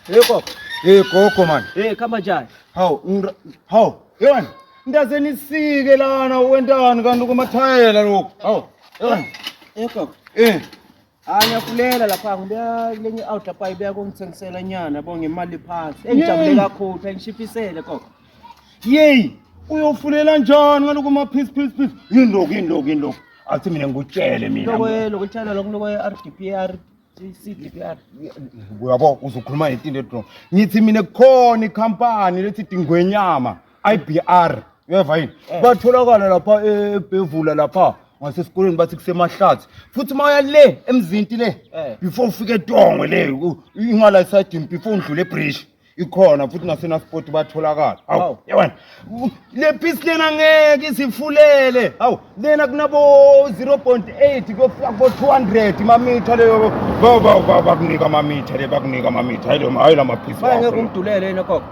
Hey gogo. Hey gogo man. Hey khamba njani? Hawu, hawu, yewani. Ntaze nisike lana wentani kanti kumathayela lokhu. Hawu, yewani. Hey gogo. Eh. Hayi ngiyafulela lapha ngibuya kulenye out lapha ibuya kungithengisela nyana yabo ngemali phansi. Engijabule kakhulu phela ngishiphisele gogo. Yey, uyofulela njani ngalokhu ma piece piece piece? Yini lokhu, yini lokhu, yini lokhu? Athi mina ngikutshele mina. Lokho lokutshela lokhu lokho RDPR CDPR. Uyabo uzokhuluma ngetinto edro. Ngithi mina kukhona ikhampani lethi Dingwenyama IBR. Uyeva yini? Eh. Batholakala lapha eBhevula lapha ngasesikoleni bathi kusemahlathi. Futhi mawuya le emzinti le Eh. before ufike eTongwe le ingala side before undlule ebridge. Ikhona futhi nasenasport batholakala. Hawu, Hawu. yabona. Le piece lena ngeke isifulele. Hawu, lena kunabo 0.8 kuyofika kubo 200 mamitha leyo. Ba ba ba bakunika amamitha le bakunika amamitha. Hayi lo hayi lama piece. Manje ngeke ungidulele yena gogo.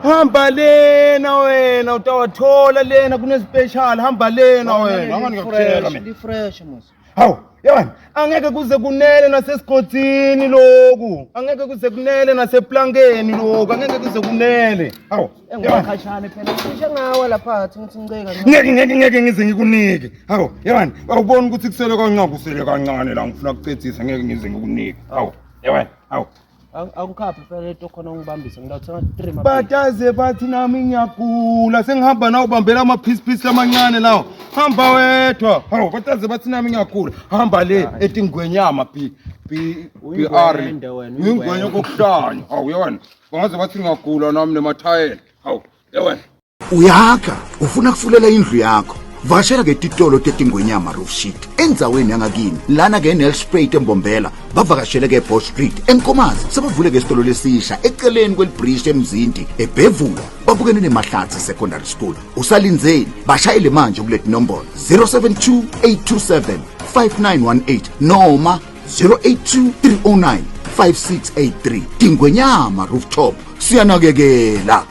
Hamba lena wena utawathola lena kune special hamba lena wena. Angani ngiyakutshela mina. Li fresh mos. Hawu, yabona angeke kuze kunele nasesigodini lokhu. Angeke kuze kunele naseplankeni lokhu. Angeke kuze kunele. Hawu, yabona. Engikhashane phela. Cishe ngawa lapha athi ngithi ngiceka. Ngeke ngeke ngeke ngize ngikunike. Hawu, yabona awuboni ukuthi kusele kancane kusele kancane la ngifuna ukucedzisa ngeke ngize ngikunike. Hawu, yabona. Hawu. Awungikhaphi phela lento khona ungibambise ngilawuthenga 3 ma. Bataze bathi nami ngiyagula sengihamba nawe ubambela ama-piece piece lamancane lawo hamba wedwa hawu bataze bathi nami ngiyagula hamba le etingwenyama b b b r Uyingwende wena, ingwenya kokuhlanya hawu yewena bangaze bathi ngiyagula nami nemathayela hawu yewena. Uyakha ufuna kufulela indlu yakho vakashela ke titolo tetingwenyama roof sheet endzaweni yangakini lana ke Nelspruit eMbombela bavakashele ke Bosch Street eNkomazi sebavule ke isitolo lesisha eceleni kwelibridge eMzinti eBhevula babukene neMahlatsi Secondary School usalindzeni bashayele manje kuleti nombolo 072 827 5918 noma 082 309 5683 Tingwenyama rooftop siyanakekela.